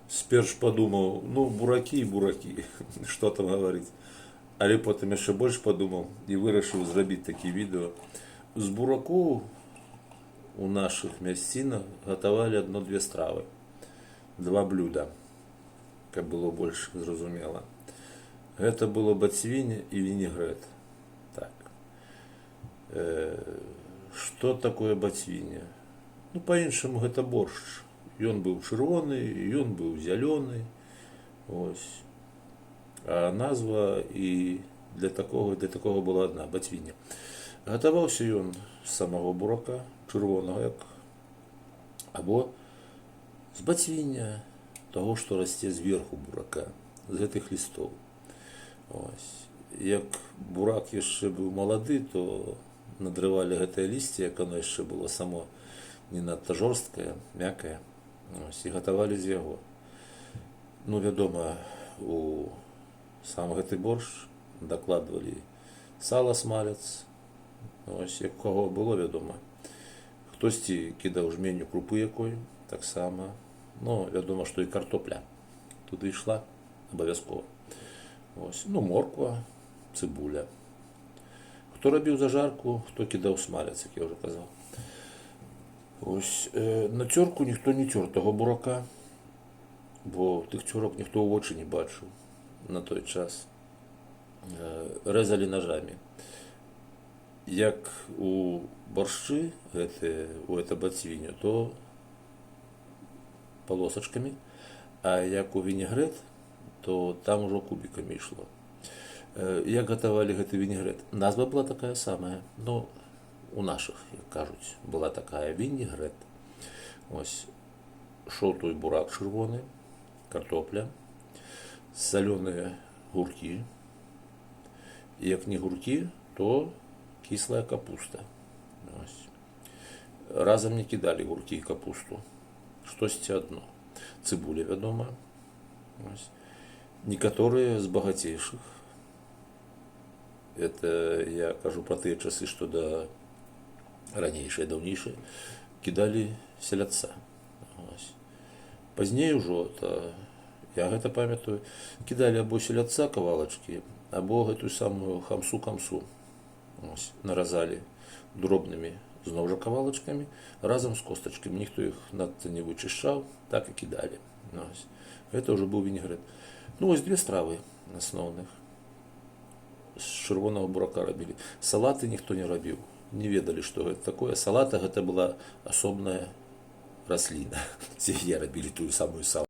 Сперш падумаў: ну, буракі і буракі, што там гаварыць. Але потым яшчэ больш падумаў і вырашыў зрабіць такі відэо. З бураку у нашых мясцінах гатавалі адно-две стравы, два блюда, каб было больш зразумела. Гэта было бацвінне і вінегрэт. Так. Што такое бацвінне? Ну, па-іншаму гэта боршч. Ён быў чырвоны, ён быў зялёны. Ось. А назва і для такога была адна — бацвінне. Гатаваўся ён з самого бурака, чырвонага як, або з бацвіння, таго, што расце зверху бурака, з гэтых лістоў. Ось. Як бурак яшчэ быў малады, то надрывалі гэтае лісце, як оно яшчэ было само не надта жорсткае, мяккае. Ось, і гатавалі з яго. Ну, вядома, у сам гэты боршч дакладвалі сала, смалец, ось, як у каго было, вядома. Хтосьці кідаў жменю крупы якой таксама. Ну, вядома, што і картопля туды ішла абавязкова. Ось, ну, морква, цыбуля. Хто рабіў зажарку, хто кідаў смалец, як я ўжо казаў. Ось, на цёрку ніхто не цёр таго бурака, бо тых цёрак ніхто ў вочы не бачыў на той час. Рэзалі ножамі. Як у боршчы гэты, у это бацвінню, то полосачкамі, а як у вінегрэт, то там ужо кубікамі ішло. Як гатавалі гэты вінегрэт? Назва была такая самая, но у нашых, як кажуць, была такая — вінегрэт. Ось шоў той бурак чырвоны, картопля, салёныя гуркі. Як не гуркі, то кіслая капуста. Ось. Разам не кідалі гуркі і капусту. Штосьці адно. Цыбуля, вядома. Ось. Некаторыя з багацейшых, это я кажу пра тыя часы, што да ранейшыя, даўнейшыя, кідалі селядца. Ось. Пазней ужо, то, я гэта памятаю, кідалі або селядца кавалачкі, або гэтую самую хамсу-камсу. Ось, наразалі дробнымі зноў жа кавалачкамі разам з костачкамі. Ніхто іх надта не вычышчаў, так і кідалі. Ось. Гэта ўжо быў вінегрэт. Ну, ось две стравы асноўных з чырвонага бурака рабілі. Салаты ніхто не рабіў, не ведалі, што гэта такое. Салата — гэта была асобная расліна. З яе рабілі тую самую салату.